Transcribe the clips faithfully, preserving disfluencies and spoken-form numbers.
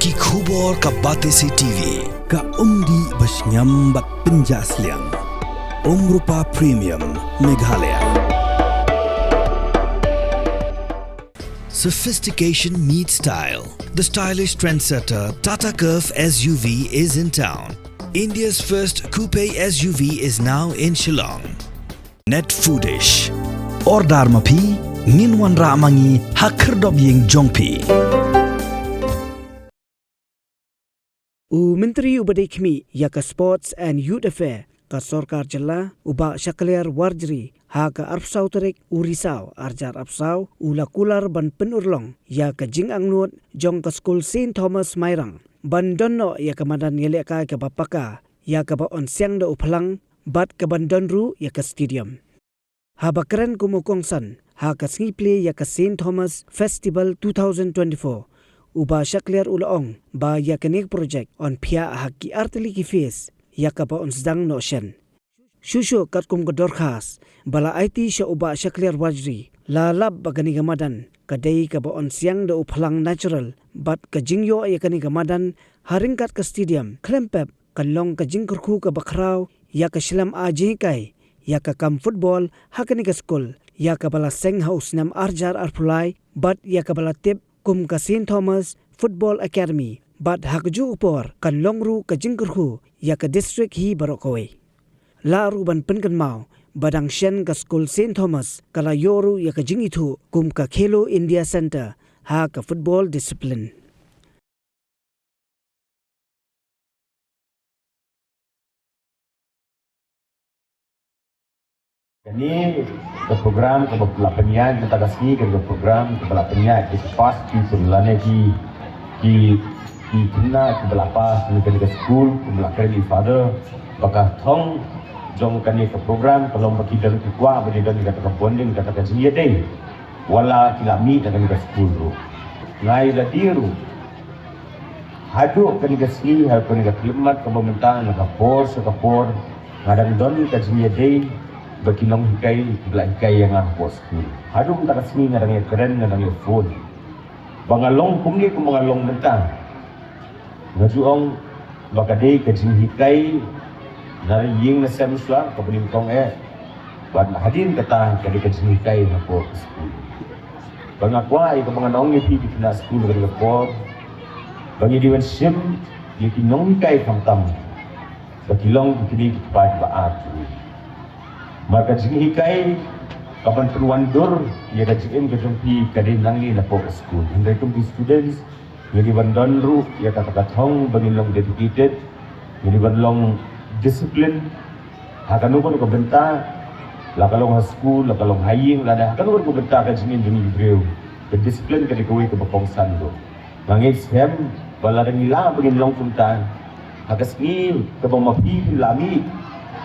Ki khubor ka Batesi T V. Ka umdih ba shngiam bad pynjah sliang. Umrupa Premium Meghalaya. Sophistication meets style. The stylish trendsetter Tata Curvv S U V is in town. India's first coupe S U V is now in Shillong. Net Foodish. Order ma phi, ngin wanrah ma ngi ha khyrdop ïing jong phi. U Myntri uba dei khmih ïa ka Sports and Youth Affair ka Sorkar Jylla, u Bah Shakliar Warjri, ha ka arphew saw tarik u Risaw arhajar arphew saw, u la kular ban pynurlong ïa ka jingangnud jong ka skul Saint Thomas Mairang ban don noh ïa ka madan ïalehkai kaba paka, ïa kaba yn siang da u phlang bad kaban don ruh ïa ka stadium. Haba kren kum u kongsan ha ka sngi plie ïa ka Saint Thomas Festival two thousand twenty-four, u Bah Shakliar u la ong ba ïa kane ka project yn phiah ha ki artylli ki phase ïa kaba yn sdang noh shen. Shuh shuh katkum ka dorkhas ba la aiti sha u Bah Shakliar Warjri, la lap ba kane ka madan ka dei kaba yn siang da u phlang natural bad ka jingïoh ïa kane ka madan ha ryngkat ka stadium khlem pep kan long ka jingkyrkhu kaba khraw ïa ka shlem ai jinghikai ïa ka kam football ha kane ka skul, ïa kaba la seng ha u snem arhajar arphew lai bad ïa kaba la tip kum ka Saint Thomas Football Academy, bad ha kajuh ka por kan long ruh ka jingkyrkhu ïa ka district hi baroh kawei. Lah ruh ban pynkynmaw ba dang shen ka skul Saint Thomas ka la ïoh ruh ïa ka jingithuh kum ka Khelo India Centre ha ka football discipline. Kane ka program kaba la pynïaid mynta ka sngi, kane ka program kaba la pynïaid ki past people lane ki, ki, ki khynnah kiba la pass na kane ka skul, kumba la kren i Father, ba ka thong jong kane ka program ka long ba ki don ki kwah ba ki don kata ka bonding, kata ka jingïadei. Wat la ki la mih na kane ka skul ruh. Nga ïa lade ruh, haduh kane ka sngi, haduh kane ka khyllipmat kaba mynta, na ka por sha ka por, nga dang don ka jingïadei bad ki nonghikai kiba la hikai ïa nga hapoh skul. Haduh mynta ka sngi nga dang ïakren, nga dang ïa phone. Ba nga long kumne kumba nga long mynta, nga ju ong ba ka dei ka jinghikai na ïing na sem shuwa kaba nyngkong eh. Bad hadien kata ka dei ka jinghikai hapoh skul. Ba nga kwah ïa kaba ngan ong ïa phi ki khynnah skul ha kane ka por, ba ngi dei ban shim ïa ki nonghikai khamtam ba ki long ki kmie ki kpa kiba ar jong ngi. Namar ka jinghikai kaban pynwandur ïa ka jingim ka jong phi ka dei nangne napoh ka skul. Hynrei kum ki students, ngi dei ban don ruh ïa kata ka thong ba ngin long dedicated, ngi dei ban long discipline ha kano kano ka bynta, la ka long ha skul, la ka long ha ïing, lane ha kano kano ka bynta ka jingim jong ngi ki briew. Ka discipline ka dei kawei kaba kongsan ruh. Nga ngeit skhem ba lada ngi lah ba ngin long kumta, ha ka sngi kaba ma phi phin lah mih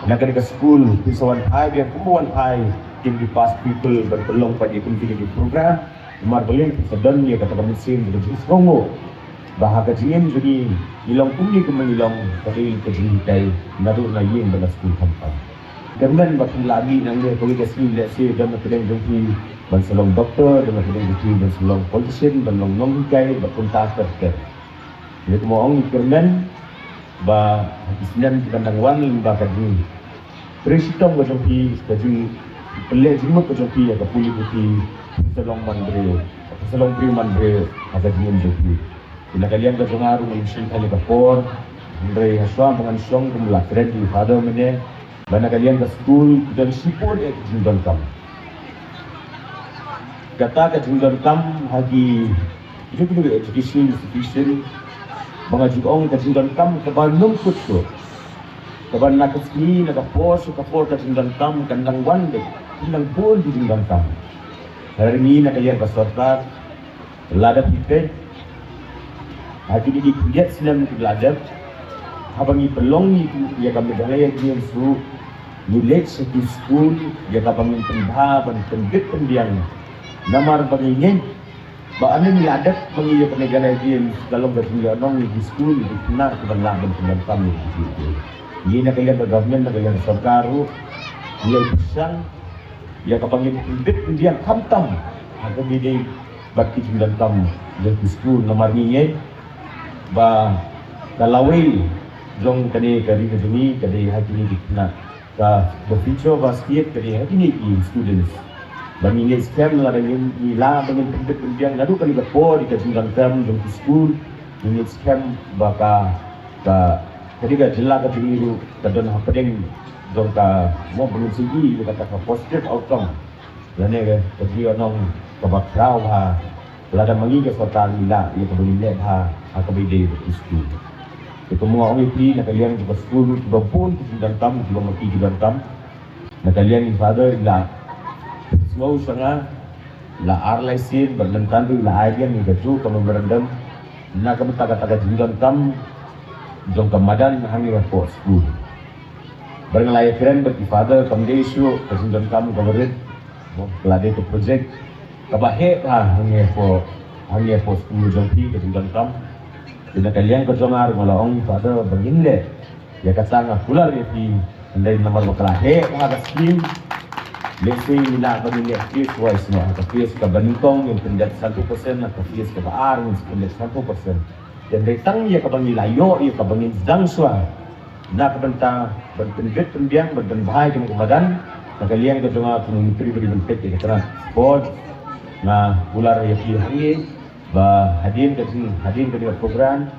na kane ka skul, phin sa wan phai biang kumba wan phai kin ki past people ban pynlong pat ïa kum kine ki program. Namar balei? Phin sa don ïa kata ka mynsiem kaba jingsngewnguh ba ha ka jingim jong ngi, ngi long kumne kumba ngi long, ka dei ka jinghikai naduh na ïing bad na skul khamtam. Kyrmen ba phin lah mih nangne kawei ka sngi, lehse don na pdeng jong phi ban sa long doktor, don na pdeng jong phi ban sa long politician, ban long nonghikai bad kumta ter ter. Ïa kumba ong, ngi kyrmen ba ha ki snem kiban dang wan, ba ka jingtrei shitom ka jong phi, ka jingpynleh jingmut ka jong phi ïa ka pule puthi, phin sa long manbriew, phin sa long briew manbriew ha ka jingim jong phi. Na ka liang ka jong nga ruh ngam shim kane ka por, hynrei ha shuwa ba ngan shong kumba la kren i Father mynne, ba na ka liang ka skul ki don shibun eh ki jingdonkam. Kata ka jingdonkam ha ki, ki, ki educational institution, ba nga ju ong ka jingdonkam kaba nyngkong, kaba na ka sngi, na ka por sha ka por ka jingdonkam kan dang wan beit, kan dang bun ki jingdonkam. Hynrei ngi na ka liang ka sorkar, lada phi peit ha kine ki khyndiat snem kiba la dep, haba ngi pynlong ïa ka Meghalaya Games ruh, ngi leit sha ki skul ïa kaba ngin pynbha ban pynbit pynbiang. Namar ba ngi ngeit ba ynda ngi la dep ba ngi ïa ka Meghalaya Games, ka long ka jingïakhun ïa ki skul, ïa ki khynnah kiban lah ban pyndonkam ïa ki. Ngi na ka liang ka government, na ka liang ka sorkar ruh, ngi ïa pyrshang ïa kaba ngin pynbit pynbiang khamtam ha kaba ïadei bad ki jingdonkam jong ki skul. Namar ngi ngeit Ba ka lawei jong kane ka ri ka jong ngi ka dei ha kine ki khynnah, ka, ka future ba state ka dei ha kine ki students. Ba ngi ngeit skhem lada ngin, ngi lah ba ngin pyndep pynbiang naduh kane ka por ïa ka jingdonkam jong ki skul, ngi ngeit skhem ba ka, ka, kane ka jylla ka jong ngi ruh ka don hapdeng jong ka, mo, ba ngin sa ïohi ïa kata ka positive outcome. Lane ka, ka jingïohnong kaba khraw bha lada ma ngi ka sorkar ngi lah ïa kaba ngin leh bha ha kaba ïadei bad ki skul. Te kumba nga ong ïa phi, na ka liang jong ka skul kiba bun ki jingdonkam, kiba ma ki ki donkam. Na ka liang i Father i la sngew sha nga, la ar lai sien bad mynta ruh i la ai biang ïa kajuh ka memorandum na ka bynta kata ka jingdonkam jong ka madan hangne hapoh skul. Bad nga la ïakren bad i Father, kam dei shuh ka jingdonkam kaba rit, ka la dei ka project kaba heh bha hangne hapoh, hangne hapoh skul jong phi ka jingdonkam. Te na ka liang ka jong nga ruh nga la ong i Father ba ngin leh ïa kata, nga kular ïa phi. Hynrei namar ba ka la heh bha ka skim, lehse ngi lah ba ngin leh phase wise noh. Ha ka phase kaba nyngkong ngin pyndep sanphew percent, ha ka phase kaba ar ngin pyndep sanphew percent. Hynrei tang ïa kaba ngi la ïoh, ïa kaba ngin sdang shuwa na ka bynta ban pynbit pynbiang, ban pynbha ïa kane ka madan, na ka liang ka jong nga kum u Myntri ba dei ban peit ïa ka tnat sport, nga kular ïa phi hangne ba hadien ka jing, hadien kane ka program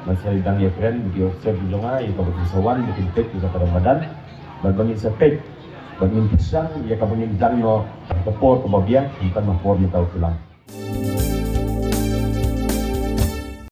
ngan sa ïa dang ïakren bad ki officer ki jong nga ïa kaba kin sa wan ba kin peit ïa kata ka madan, bad ba ngin sa peit, ba ngin pyrshang ïa kaba ngin dang noh ha ka por kaba biang, khamtam ha por mynta u snem.